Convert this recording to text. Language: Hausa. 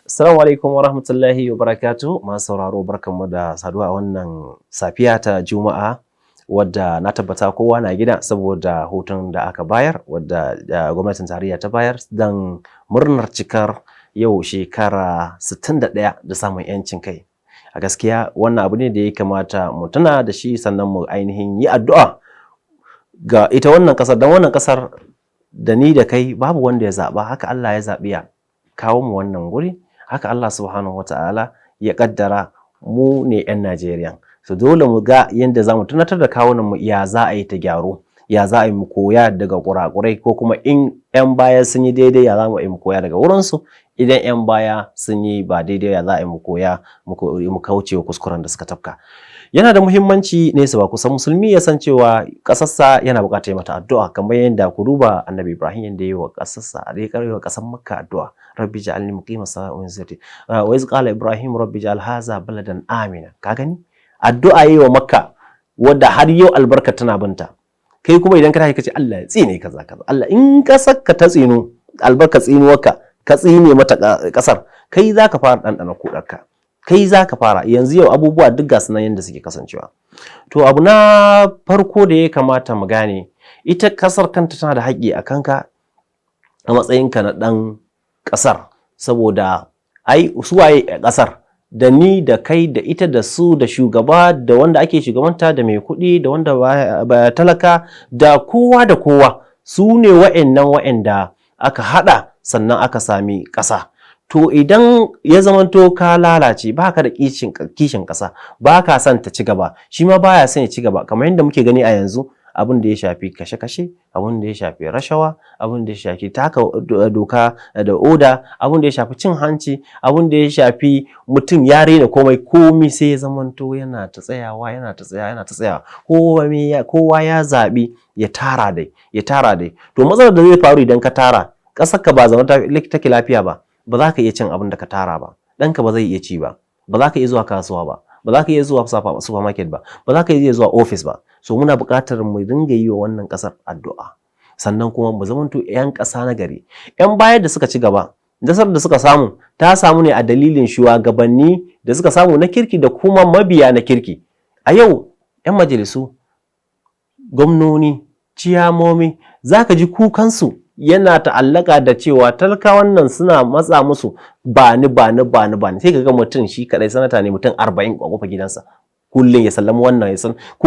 Assalamu alaikum wa rahmatullahi wa barakatuh. Masu sauraro, barkanmu da saduwa a wannan safiya ta Juma'a, wadda na tabbata kowa na gida saboda hutun da aka bayar, wadda gwamnatin tarayya ta bayar don murnar cikar yau shekara 61 da samun 'yancin kai. A gaskiya wannan abu ne da ya kamata mu tuna da shi, sannan mu ainihin yi addu'a ga ita wannan ƙasar, don wannan ƙasar da ni da kai babu wanda ya zaɓa. Haka Allah ya zaɓi ya kawo mu wannan guri, haka Allah Subhanahu wa Ta'ala ya ƙaddara mu ne 'yan Najeriya. So dole mu ga yadda za mu tunatar da kawunan mu ya za a yi ta gyaru, ya za a yi mu koya daga kurakurai, ko kuma in 'yan baya sun yi daidai, ya za mu yi mu koya daga wurinsu? Idan 'yan baya sun yi ba daidai, ya za a yi mu koya, mu kauce wa kuskuren da suka tafka? Yana da muhimmanci, nesa ba kusa, musulmi ya san cewa ƙasarsa yana buƙatar mata addu'a, kamar yadda ku duba Annabi Ibrahim, yadda ya yi wa ƙasarsa, ya yi wa ƙasar Makka addu'a: "Rabbi ij'alni muqima salati wa min zurriyyati", "wa iz qala Ibrahim rabbi ij'al haza baladan amina". Ka gani, addu'a yi wa Makka wadda har yau albarka tana binta. Kai kuma idan ka tashi ka ce Allah ya tsine kaza kaza, Allah in ƙasar ka ta tsinu, albarka tsinuwarka, ka tsine mata ƙasar, kai za ka fara ɗanɗana kuɗarka, kai za ka fara. Yanzu yau abubuwa duk ga su nan yadda suke kasancewa. To, abu na farko da ya kamata mu gane, ita kasar kanta tana da haƙƙi a kanka a matsayinka na ɗan ƙasar, saboda ai su waye a ƙasar? Da ni da kai da ita da su da shugaba da wanda ake shugabanta da mai kuɗi da wanda ba talaka da kowa da kowa, su ne wa'annan wa'anda aka haɗa sannan aka sami ƙasa. To, idan ya zamanto ka lalace, baka da kishin ƙasa, ba ka son ta ci gaba, shi ma baya son ya ci gaba, kamar yadda muke gani a yanzu, abin da ya shafi kashe-kashe, abin da ya shafi rashawa, abin da ya shafi taka doka da oda, abin da ya shafi cin hanci, abin da ya shafi mutum ya rena komai, komi sai ya zamanto yana ta tsayawa, yana ta tsayawa, yana ta tsayawa. Kowa ya zaɓi ya tara dai, ya tara dai. To, matsalar da zai faru, idan ka tara, ƙasar ka ba zaune take lafiya ba, ba za ka iya cin abin da ka tara ba, ɗanka ba zai iya ci ba, ba za ka iya zuwa kasuwa ba, ba za ka iya zuwa supermarket ba, ba za ka iya zuwa office ba. So muna buƙatar mu dinga yi wa wannan ƙasar addu'a, sannan kuma mu zamanto 'yan ƙasa na gari. 'Yan baya da suka ci gaba, nasarar da suka samu ta samu ne a dalilin shugabanni da suka samu na kirki da kuma mabiya na kirki. A yau 'yan majalisu, gwamnoni, ciyamomi, za ka ji kukansu yana ta'allaka da cewa talakawan nan suna matsa musu, ba ni, ba ni, ba ni, ba ni. Sai ka ga mutum shi kadai sanata ne, mutum 40 a kofar gidansa kullum, ya sallami wannan, ya san